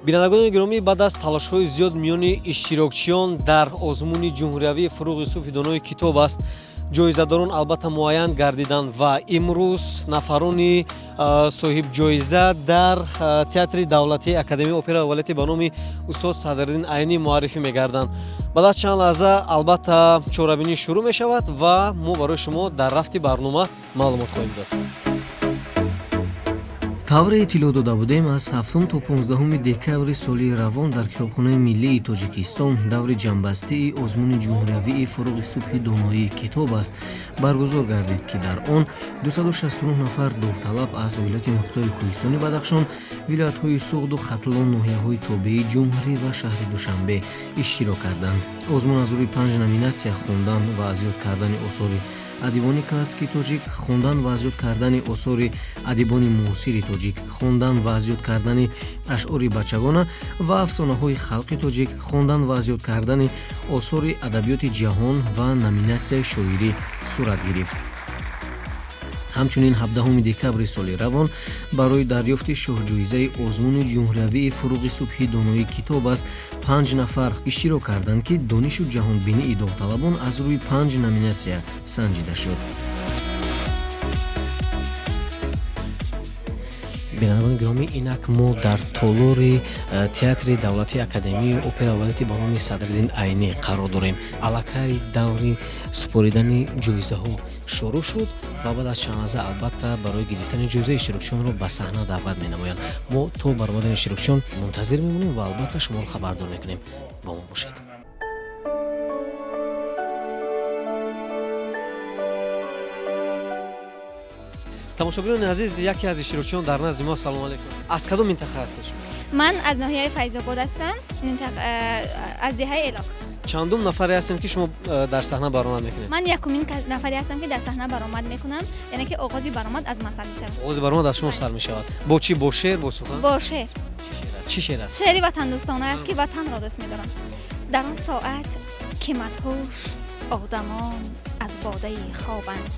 Бинандагони гиромӣ, баъд аз талошҳои зиёд миёни иштирокчиён дар озмуни ҷумҳуриявии «Фуруғи субҳи донои китоб аст», ҷоизадорон албатта муайян гардиданд ва имрӯз нафарони соҳибҷоиза дар Театри давлатии Академияи опера ва балети ба номи устод Садриддин Айнӣ муаррифӣ мегарданд. Баъд аз чанд лаҳза албатта чорабинӣ шурӯъ мешавад ва мо барои шумо дар рафти барнома маълумот хоҳем дод. Тавре иттилоъ дода будем, аз 7 то 15 декабри соли равон дар Китобхонаи миллии Тоҷикистон даври ҷамъбастии озмуни ҷумҳуриявии «Фуруғи субҳи доноии китоб аст» баргузор гардид, ки дар он 269 нафар довталаб аз вилояти мухтори Кӯҳистони Бадахшон, вилоятҳои Суғду Хатлон, ноҳияҳои тобеи ҷумҳурӣ ва шаҳри Душанбе иштирок карданд. Озмун аз рӯи панҷ номинатсия: хондан ва аз ёд кардани осори адибони классикии тоҷик, хондан ва аз ёд кардани осори адибони муосири тоҷик, хондан ва аз ёд кардани ашъори бачагона ва афсонаҳои халқи тоҷик, хондан ва аз ёд кардани осори адабиёти ҷаҳон ва номинатсияи шоирӣ сурат гирифт. Ҳамчунин 17 декабри соли равон барои дарёфти шоҳҷоизаи озмуни ҷумҳуриявии «Фуруғи субҳи доноии китоб аст» панҷ нафар иштирок карданд, ки донишу ҷаҳонбинии довталабон аз рӯи панҷ номинатсия санҷида шуд. Бинандагони гиромӣ, инак мо дар толори Театри давлатии Академияи опера ва балети ба номи Садриддин Айнӣ қарор дорем. Аллакай даври супоридани ҷоизаҳо шурӯъ шуд ва баъд аз чанд лаҳза албатта барои гирифтани ҷоиза иштирокчиёнро ба саҳна даъват менамоянд. Мо то баромадани иштирокчиён мунтазир мемонем ва албатта шуморо хабардор мекунем. Бо мо бошед. Тамошобинони азиз, яке аз иштирокчиён дар назди мо. Салому алайкум, аз кадом минтақа ҳастед шумо? Ман аз ноҳияи Файзобод ҳастам, аз деҳаи Элок. Чандум нафаре ҳастем, ки шумо дар саҳна баромад мекунед? Ман якумин нафаре ҳастам, ки дар саҳна баромад мекунам, яъне ки оғози баромад аз ман сар мешавад. Оғози баромад аз шумо сар мешавад. Бо чӣ? Бо шеър, бо сухан? Бо шеър. Чӣ шеър аст? Шеъри ватандӯстона аст, ки ватанро дӯст медорам. Дар он соат ки мадҳуш одамон аз бодаи хобанд,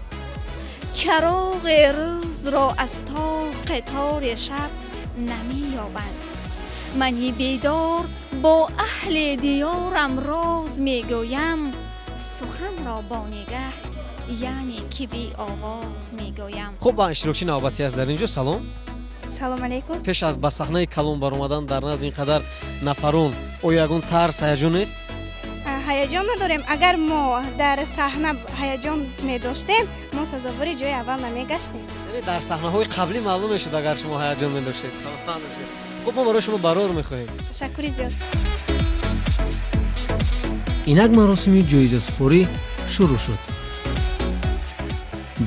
чароғи рӯзро аз тоқи тори шаб намеёбанд, мани бедор бо аҳли диёрам роз мегӯям, суханро бо нигаҳ, яъне ки беовоз мегӯям. Хуб, иштирокчи навбатӣ аст дар ин ҷо. Салом. Салом алейкум. Пеш аз ба саҳнаи калон баромадан дар назди ин қадар нафарон оё ягон тарс, ҳаяҷон нест? Ҳаяҷон надорем. Агар мо дар саҳна ҳаяҷон медоштем, мо сазовори ҷои аввал намегаштем. Яъне дар саҳнаҳои қаблӣ маълум мешуд, агар шумо ҳаяҷон медоштед. Саломат бошед. Хуб, мо барои шумо барор мехоҳем. Ташаккури зиёд. Инак маросими ҷоизасупорӣ шурӯъ шуд.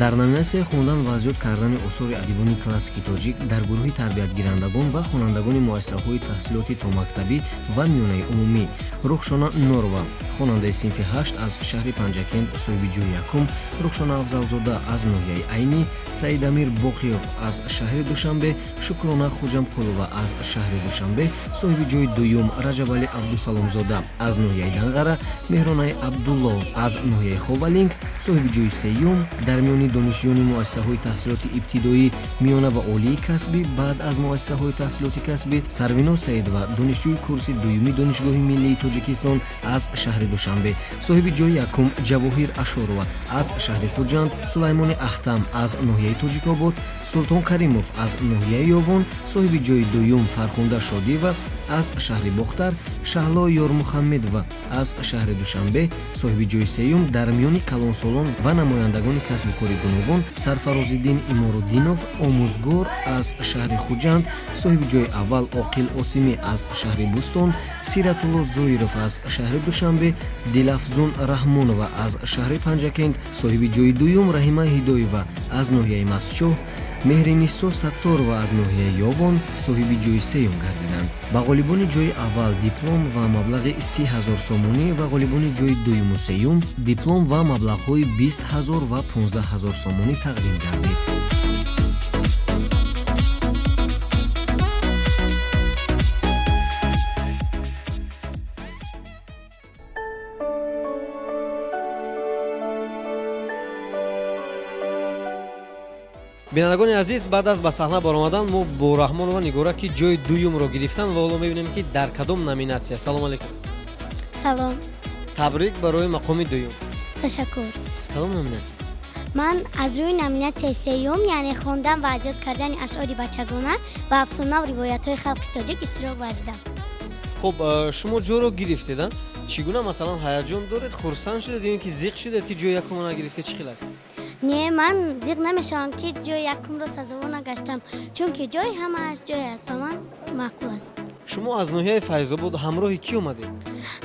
Дар номинатсияи хондан ва аз ёд кардани осори адибони классики тоҷик дар гурӯҳи тарбиятгирандагон ва хонандагони муассисаҳои таҳсилоти томактабӣ ва миёнаи умумӣ Рухшона Норова, хонандаи синфи ҳашт аз шаҳри Панҷакент, соҳиби ҷои якум, Рухшона Афзалзода аз ноҳияи Айнӣ, Саидамир Боқиёв аз шаҳри Душанбе, Шукрона Хуҷамқулова аз шаҳри Душанбе, соҳиби ҷои дуюм, Раҷабалӣ Абдусаломзода аз ноҳияи Данғара, Меҳронаи Абдулло аз ноҳияи Ховалинг, соҳиби ҷои сеюм. Дар миёни донишҷӯёни муассисаҳои таҳсилоти ибтидоӣ, миёна ва олии касбӣ баъд аз муассисаҳои таҳсилоти касбӣ Сарвино Саидова, донишҷӯи курси дуюми Донишгоҳи миллии Тоҷикистон аз шаҳри Душанбе, соҳиби ҷои якум, Ҷавоҳир Ашорова аз шаҳри Хуҷанд, Сулаймони Аҳтам аз ноҳияи Тоҷикобод, Султон Каримов аз ноҳияи Ёвон, соҳиби ҷои дуюм, Фархунда Шодиева аз шаҳри Бохтар, Шаҳло Ёрмухаммедова аз шаҳри Душанбе, соҳиби ҷои сеюм. Дар миёни калонсолон ва намояндагони касбу кори гуногун Сарфарозиддин Иморуддинов, омӯзгор аз шаҳри Хуҷанд, соҳиби ҷои аввал, Оқил Осимӣ аз шаҳри Бӯстон, Сиратулло Зоиров аз шаҳри Душанбе, Дилафзун Раҳмонова аз шаҳри Панҷакент, соҳиби ҷои дуюм, Раҳима Ҳидоева аз ноҳияи Мастчоҳ, Меҳринисо Сатторова аз ноҳияи Ёвон соҳиби ҷои сеюм гардиданд. Ба ғолибони ҷои аввал диплом ва маблағи 30 000 сомонӣ ва ғолибони ҷои дуюму сеюм диплом ва маблағҳои 20 000 ва 15 000 сомонӣ тақдим гардид. Бинандагони азиз, баъд аз ба саҳна баромадан мо бо Раҳмонова Нигора, ки ҷои дуюмро гирифтанд, ва ҳоло мебинем, ки дар кадом номинатсия. Салом алейкум. Салом. Табрик барои мақоми дуюм. Ташаккур. Аз кадом номинатсия? Ман аз рӯи номинатсияи сеюм, яъне хондан ва аз ёд кардани ашъори бачагона ва афсонаву ривоятҳои халқи тоҷик иштирок варзидам. Хуб, шумо ҷоро гирифтед, а? Чӣ гуна, масалан, ҳаяҷон доред, хурсанд шудед ё ин ки зиқ шудед, ки ҷои якумро нагирифтед? Чӣ хел аст? Не, ман зиқ намешавам, ки ҷои якумро сазовор нагаштам, чунки ҷои ҳамааш ҷой аст, ба ман маъқул аст. Шумо аз ноҳияи Файзобод ҳамроҳи кӣ омадед?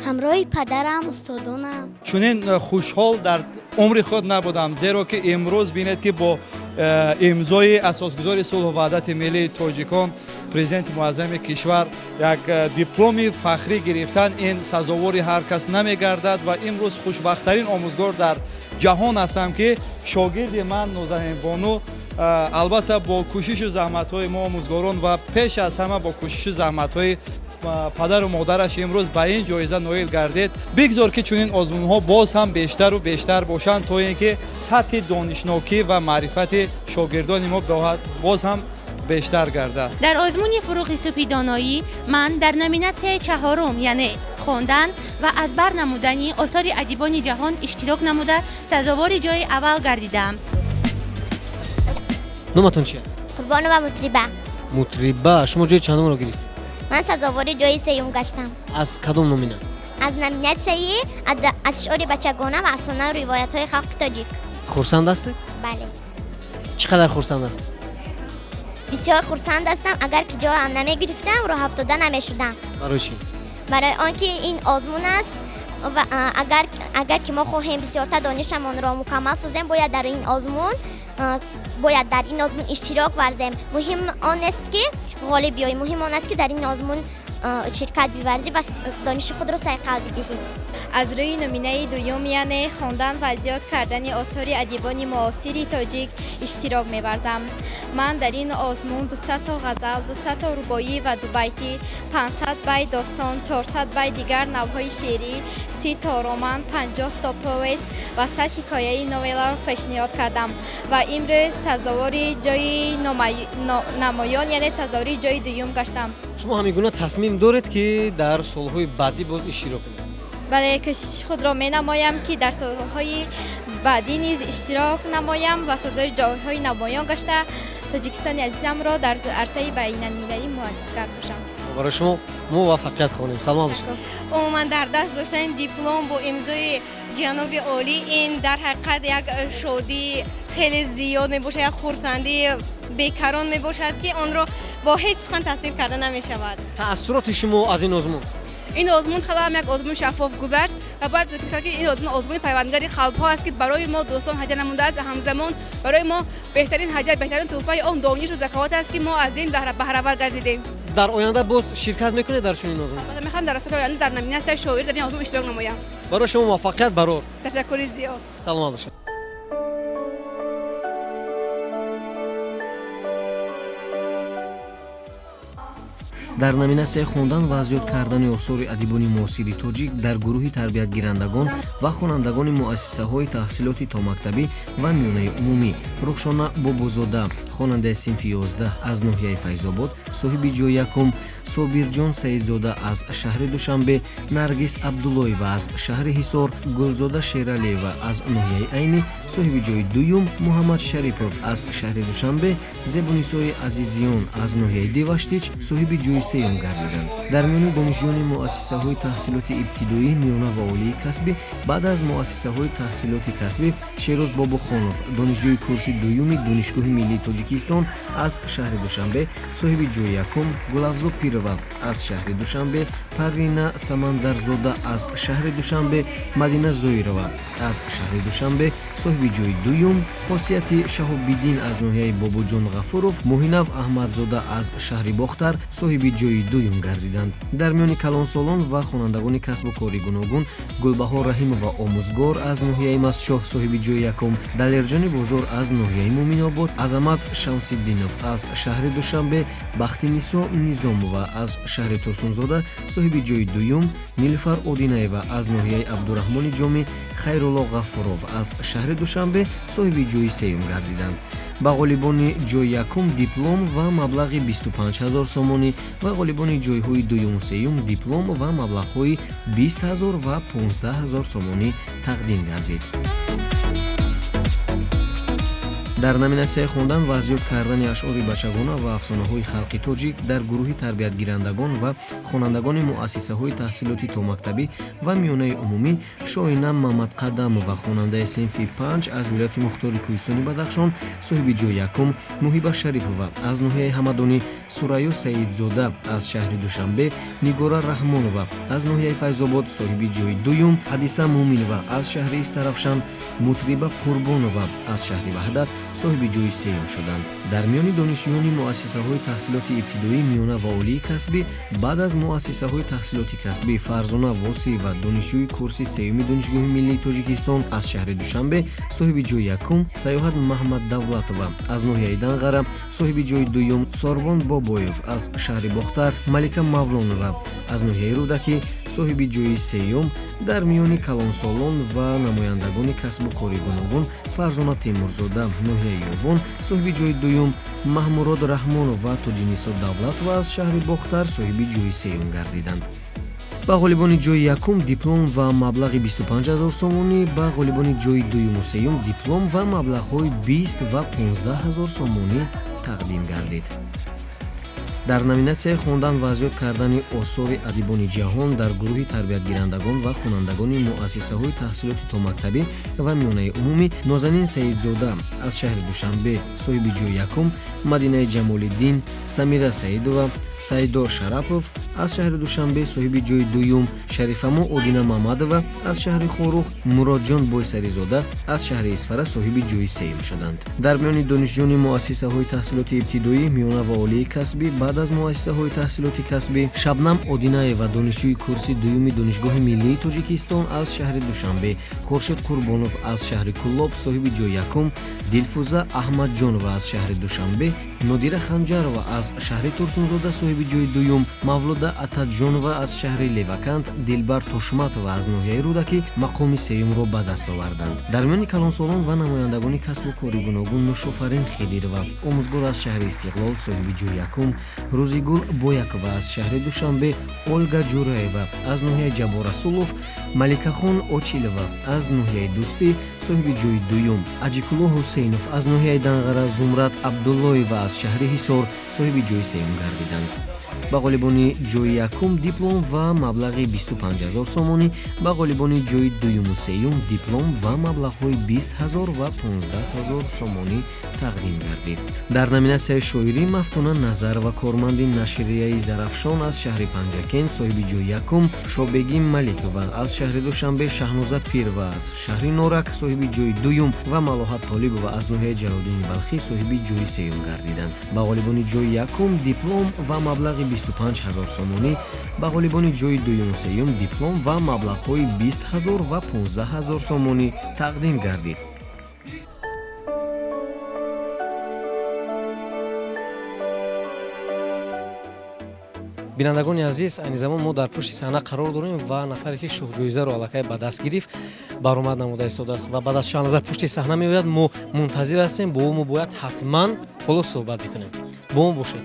Ҳамроҳи падарам, устодонам. Чунин хушҳол дар умри худ набудам, зеро ки имрӯз бинед, ки бо имзои асосгузори сулҳу ваҳдати миллии тоҷикон, президенти муаззами кишвар, як дипломи фахрӣ гирифтан, ин сазовори ҳар кас намегардад. Ва имрӯз хушбахттарин омӯзгор дар ҷаҳон ҳастам, ки шогирди ман Нозанинбону, албатта, бо кӯшишу заҳматҳои мо омӯзгорон ва пеш аз ҳама бо кӯшишу заҳматҳои падару модараш имрӯз ба ин ҷоиза ноил гардид. Бигзор, ки чунин озмунҳо боз ҳам бештару бештар бошанд, то ин ки сатҳи донишнокӣ ва маърифати шогирдони мо боз ҳам бештар гардад. Дар озмуни «Фурӯғи субҳи доноӣ» ман дар номинатсияи чаҳорум, яъне хондан ва аз бар намудани осори адибони ҷаҳон иштирок намуда, сазовори ҷои аввал гардидам. Номатон чи аст? Қурбонова Мутриба. Мутриба, шумо ҷои чандумро гирифтед? Ман сазовори ҷои сеюм гаштам. Аз кадом номина? Аз номинатсияи ашъори бачагона ва афсонаву ривоятҳои халқи тоҷик. Хурсанд ҳастед? Бале. Чӣ қадар хурсанд ҳастед? Бисёр хурсанд ҳастам. Агар ки ҷоам намегирифтам, роҳафтода намешудам. Барои чӣ? Барои он ки ин озмун аст ва агар ки мо хоҳем бисёртар донишамонро мукаммал созем, бояд дар ин озмун иштирок варзем. Муҳим он нест, ки ғолиб биёӣ, муҳим он аст, ки дар ин озмун ширкат биварзӣ ва дониши худро сайқал бидиҳӣ. Аз рӯи номинаи дуюм, яъне хондан ва зиёд кардани осори адибони муосири тоҷик иштирок меварзам. Ман дар ин озмун 200 то ғазал, 200 то рубоӣ ва дубайтӣ, 500 байт достон, 400 байт дигар навъҳои шеърӣ, 30 то роман, 50 то повест ва 100 ҳикояи новелларо пешниҳод кардам ва имрӯз сазовори ҷои намоён, яъне сазовори ҷои дуюм гаштам. Шумо ҳамин гуна тасмим доред, ки дар солҳои баъдӣ боз иштирок кунед? Бале, кӯшиши худро менамоям, ки дар солҳои баъдӣ низ иштирок намоям ва сазовори ҷойҳои намоён гашта, Тоҷикистони азизамро дар арсаи байналмилалӣ муаррифигар бошам. Барои шумо муваффақият хоҳонем, саломат бошед. Умуман, дар даст доштани диплом бо имзои ҷаноби олӣ, ин дар ҳақиқат як шодии хеле зиёд мебошад, як хурсандии бекарон мебошад, ки онро бо ҳеҷ сухан тасвир карда намешавад. Таассуроти шумо аз ин озмун? Ин озмун хеле ҳам як озмуни шаффоф гузашт ва бояд зикр кард, ки ин озмун озмуни пайвандгари қалбҳо аст, ки барои мо дӯстон ҳадя намудааст. Ҳамзамон барои мо беҳтарин ҳадя, беҳтарин тӯҳфаи он донишу заковат аст, ки мо аз ин баҳравар гардидем. Дар оянда боз ширкат мекунед дар чунин озмун? Мехоҳам дар соли оянда дар номинатсияи шоирӣ дар ин озмун иштирок намоям. Барои шумо муваффақият барор. Ташаккури зиёд. Саломат бошед. Дар номинатсияи хондан ва аз ёд кардани осори адибони муосири тоҷик дар гурӯҳи тарбиятгирандагон ва хонандагони муассисаҳои таҳсилоти томактабӣ ва миёнаи умумӣ Рухшона Бобозода, хонандаи синфи 11 аз ноҳияи Файзобод, соҳиби ҷои якум, Собирҷон Саидзода аз шаҳри Душанбе, Наргиз Абдуллоева аз шаҳри Ҳисор, Гулзода Шералиева аз ноҳияи Айнӣ соҳиби ҷои дуюм, Муҳаммад Шарипов аз шаҳри Душанбе, Зебунисои Азизиён аз ноҳияи Деваштич соҳиби ҷои сеюм гардиданд. Дар миёни донишҷӯёни муассисаҳои таҳсилоти ибтидоӣ, миёна ва олии касбӣ, баъд аз муассисаҳои таҳсилоти касбӣ, Шероз Бобохонов, донишҷӯи курси дуюми Донишгоҳи миллии Тоҷикистон аз шаҳри Душанбе, соҳиби ҷои якум, Гулафзо Пирова аз шаҳри Душанбе, Парвина Самандарзода аз шаҳри Душанбе, Мадина Зоирова аз шаҳри Душанбе соҳиби ҷои дуюм, Хосияти Шаҳобиддин аз ноҳияи Бобоҷон Ғафуров, Муҳинав Аҳмадзода аз шаҳри Бохтар соҳиби ҷои дуюм гардиданд. Дар миёни калонсолон ва хонандагони касбу кори гуногун Гулбаҳор Раҳимова, омӯзгор аз ноҳияи Мастчоҳ, соҳиби ҷои якум, Далерҷони Бозор аз ноҳияи Муъминобод, Азамат Шамсиддинов аз шаҳри Душанбе, Бахтинисо Низомова аз шаҳри Турсунзода соҳиби ҷои дуюм, Нилуфар Одинаева аз ноҳияи Абдураҳмони Ҷомӣ, Хайрулло Ғафуров аз шаҳри Душанбе соҳиби ҷои сеюм гардиданд. Ба ғолибони ҷои якум диплом ва маблағи 25 ҳазор сомонӣ ва ғолибони ҷойҳои дуюму сеюм диплом ва маблағҳои 20 ҳазор ва 15 ҳазор сомонӣ тақдим гардид. Дар номинатсияи хондан ва аз ёд кардани ашъори бачагона ва афсонаҳои халқи тоҷик дар гурӯҳи тарбиятгирандагон ва хонандагони муассисаҳои таҳсилоти томактабӣ ва миёнаи умумӣ Шоҳина Мамадқадамова, хонандаи синфи 5 аз вилояти мухтори Кӯҳистони Бадахшон, соҳиби ҷои якум, Муҳиба Шарипова аз ноҳияи Ҳамадонӣ, Сурайё Саидзода аз шаҳри Душанбе, Нигора Раҳмонова аз ноҳияи Файзобод соҳиби ҷои дуюм, Ҳадиса Муъминова аз шаҳри Истаравшан, Мутриба Қурбонова аз шаҳри Ваҳдат соҳиби ҷои сеюм шуданд. Дар миёни донишҷӯёни муассисаҳои таҳсилоти ибтидоӣ, миёна ва олии касбӣ баъд аз муассисаҳои таҳсилоти касбӣ Фарзона Восиева, донишҷӯи курси сеюми Донишгоҳи миллии Тоҷикистон аз шаҳри Душанбе, соҳиби ҷои якум, Саёҳат Маҳмаддавлатова аз ноҳияи Данғара, соҳиби ҷои дуюм, Сорбон Бобоев аз шаҳри Бохтар, Малика Мавлонова аз ноҳияи Рӯдакӣ, соҳиби ҷои сеюм. Дар миёни калонсолон ва намояндагони касбу кори гуногун Фарзона Темурзода, ноҳияи Ёвон, соҳиби ҷои дуюм, Маҳмурод Раҳмонов ва Тоҷинисо Давлатова аз шаҳри Бохтар соҳиби ҷои сеюм гардиданд. Ба ғолибони ҷои якум диплом ва маблағи 25 ҳазор сомонӣ, ба ғолибони ҷои дуюму сеюм диплом ва маблағҳои 20 ва 15 ҳазор сомонӣ тақдим гардид. Дар номинатсияи хондан ва аз ёд кардани осори адибони ҷаҳон дар гурӯҳи тарбиятгирандагон ва хонандагони муассисаҳои таҳсилоти томактабӣ ва миёнаи умумӣ Нозанин Саидзода аз шаҳри Душанбе соҳиби ҷои якум, Мадинаи Ҷамолиддин, Самира Саидова, Саидо Шарапов аз шаҳри Душанбе соҳиби ҷои дуюм, Шарифамо Одина Мамадова аз шаҳри Хоруғ, Муродҷон Бойсаризода аз шаҳри Исфара соҳиби ҷои сеюм шуданд. Дар миёни донишҷӯёни муассисаҳои таҳсилоти ибтидоӣ, миёна ва олии касбӣ баъд аз муассисаҳои таҳсилоти касбӣ Шабнам Одинаева, донишҷӯи курси дуюми Донишгоҳи миллии Тоҷикистон аз шаҳри Душанбе, Хуршед Қурбонов аз шаҳри Куллоб соҳиби ҷои якум, Дилфуза Аҳмадҷонова аз шаҳри Душанбе, Нодира Ханҷарова аз шаҳри Турсунзода соҳиби ҷои дуюм, Мавлуда Атаҷонова аз шаҳри Левакант, Дилбар Тошматова аз ноҳияи Рӯдакӣ мақоми сеюмро ба даст оварданд. Дар миёни калонсолон ва намояндагони касбу кори гуногун Нушофарин Хидирова, омӯзгор аз шаҳри Истиқлол, соҳиби ҷои якум, Рӯзигул Боякова аз шаҳри Душанбе, Ольга Ҷураева аз ноҳияи Ҷабборрасулов, Маликахон Очилова аз ноҳияи Дӯстӣ соҳиби ҷои дуюм, Аҷикулло Ҳусейнов аз ноҳияи Данғара, Зумрад Абдуллоева аз шаҳри Ҳисор соҳиби ҷои сеюм гардиданд. Ба ғолибони ҷои якум диплом ва маблағи 25 ҳазор сомонӣ, ба ғолибони ҷои дуюму сеюм диплом ва маблағҳои 20 ҳазор ва 15 ҳазор сомонӣ тақдим гардид. Дар номинатсияи шоирӣ Мафтуна Назарова, корманди нашрияи Зарафшон аз шаҳри Панҷакент, соҳиби ҷои якум, Шобегим Маликова аз шаҳри Душанбе, Шаҳноза Пирова аз шаҳри Норак соҳиби ҷои дуюм ва Малоҳат Толибова аз ноҳияи Ҷалолиддини Балхӣ соҳиби ҷои сеюм гардиданд. Ба ғолибони ҷои якум диплом ва маблағи 25 ҳазор сомонӣ, ба ғолибони ҷои дуюму сеюм диплом ва маблағҳои 20 ҳазор ва 15 ҳазор сомонӣ тақдим гардид. Бинандагони азиз, айни замон мо дар пушти саҳна қарор дорем ва нафаре ки шоҳҷоизаро аллакай ба даст гирифт баромад намуда истодааст ва баъд аз чанд лаҳза пушти саҳна меояд. Мо мунтазир ҳастем, бо ӯ мо бояд ҳатман ҳоло суҳбат бикунем. Бо мо бошед.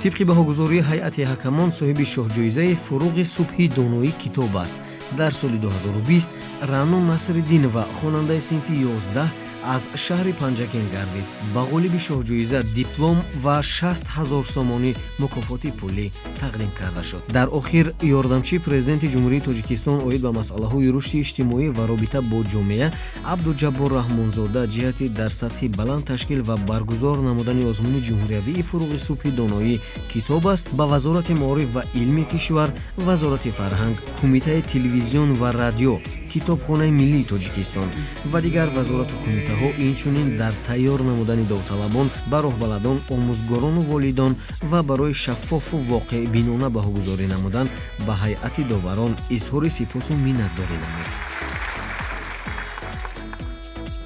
Тибқи баҳогузории ҳайати ҳакамон соҳиби шоҳҷоизаи фуруғи субҳи доноӣ китоб аст. Дар соли 2020 Раъно Насриддинова, хонандаи синфи 11 аз шаҳри Панҷакент гардид. Ба ғолиби шоҳҷоиза диплом ва 60 ҳазор сомонӣ мукофоти пулӣ тақдим карда шуд. Дар охир ёрдамчии президенти Ҷумҳурии Тоҷикистон оид ба масъалаҳои рушди иҷтимоӣ ва робита бо ҷомеа Абдуҷаббор Раҳмонзода ҷиҳати дар сатҳи баланд ташкил ва баргузор намудани озмуни ҷумҳуриявии фуруғи субҳи доноӣ китоб аст ба Вазорати маориф ва илми кишвар, Вазорати фарҳанг, Кумитаи телевизион ва радио, Китобхонаи миллии Тоҷикистон ва дигар вазорату кумитаҳо, инчунин дар тайёр намудани довталабон ба роҳбаладон, омӯзгорону волидон ва барои шаффофу воқеъбинона баҳогузорӣ намудан ба ҳайати доварон изҳори сипосу миннатдорӣ намуд.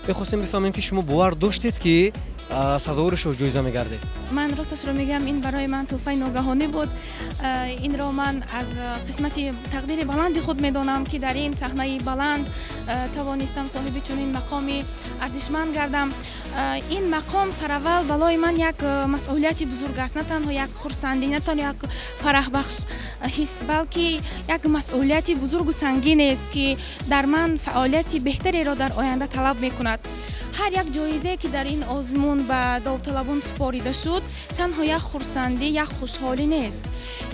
Мехостем бифаҳмем, ки шумо бовар доштед, ки сазовори шоҳҷоиза мегардед? Ман росташро мегӯям, ин барои ман тӯҳфаи ногаҳонӣ буд. Инро ман аз қисмати тақдири баланди худ медонам, ки дар ин саҳнаи баланд тавонистам соҳиби чунин мақоми арзишманд гардам. Ин мақом сараввал балои ман як масъулияти бузург аст, на танҳо як хурсандӣ, на танҳо як фараҳбахш ҳис, балки як масъулияти бузургу сангинест, ки дар ман фаъолияти беҳтареро дар оянда талаб мекунад. Ҳар як ҷоизае, ки дар ин озмун ба довталабон супорида шуд, танҳо як хурсандӣ, як хушҳолӣ нест,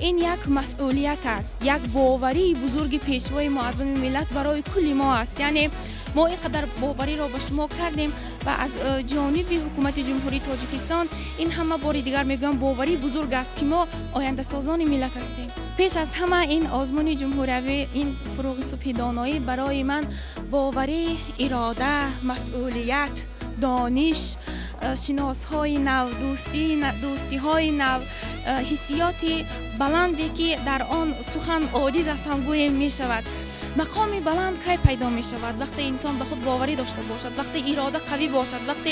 ин як масъулият аст, як боварии бузурги Пешвои Муаззами миллат барои кулли мо аст. Яъне мо ин қадар бовариро ба шумо кардем ва аз ҷониби Ҳукумати Ҷумҳурии Тоҷикистон ин ҳама, бори дигар мегӯям, боварии бузург аст, ки мо ояндасозони миллат ҳастем. Пеш аз ҳама ин озмуни ҷумҳуриявӣ, ин «Фурӯғи субҳи доноӣ» барои ман боварӣ, ирода, масъулият, дониш, шиносҳои нав, дӯстиҳои нав, ҳиссиёти баланде, ки дар он сухан оҷиз аст ҳам гӯем мешавад. Мақоми баланд кай пайдо мешавад? Вақте инсон ба худ боварӣ дошта бошад, вақте ирода қавӣ бошад, вақте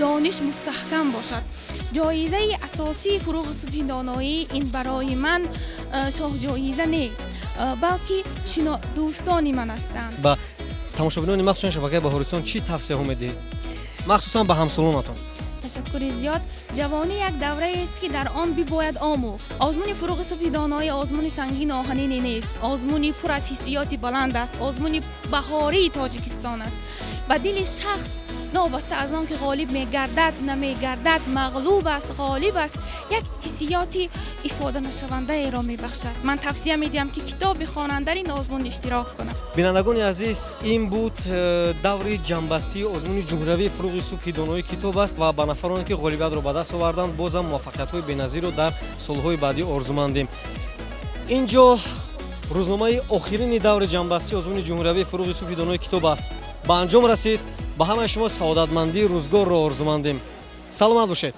дониш мустаҳкам бошад. Ҷоизаи асосии «Фурӯғи субҳи доноӣ» ин барои ман шоҳҷоиза не, балки дӯстони ман ҳастанд. Ба тамошобинони махсусан шабакаи Баҳористон чӣ тавсияҳо медиҳед, махсусан ба ҳамсолонатон? Ташаккури зиёд. Ҷавонӣ як давраест, ки дар он бибояд омӯхт. Озмуни «Фурӯғи субҳи доноӣ» озмуни сангину оҳанине нест, озмуни пур аз ҳиссиёти баланд аст, озмуни баҳории Тоҷикистон аст. Ба дили шахс, новобаста аз он ки ғолиб мегардад, намегардад, мағлуб аст, ғолиб аст, як ҳиссиёти ифоданашавандаеро мебахшад. Ман тавсия медиҳам, ки китоб бихонанд, дар ин озмун иштирок кунанд. Бинандагони азиз, ин буд даври ҷамъбастии озмуни ҷумҳуриявии «Фурӯғи субҳи доноии китоб» аст ва ба нафароне, ки ғолибиятро ба даст оварданд, бозам муваффақиятҳои беназирро дар солҳои баъдӣ орзумандем. Ин ҷо рӯзномаи охирини даври ҷамъбастии озмуни ҷумҳуриявии «Фурӯғи субҳи донои китоб» аст, ба анҷом расид. Ба ҳамаи шумо саодатмандии рӯзгорро орзумандем. Саломат бошед.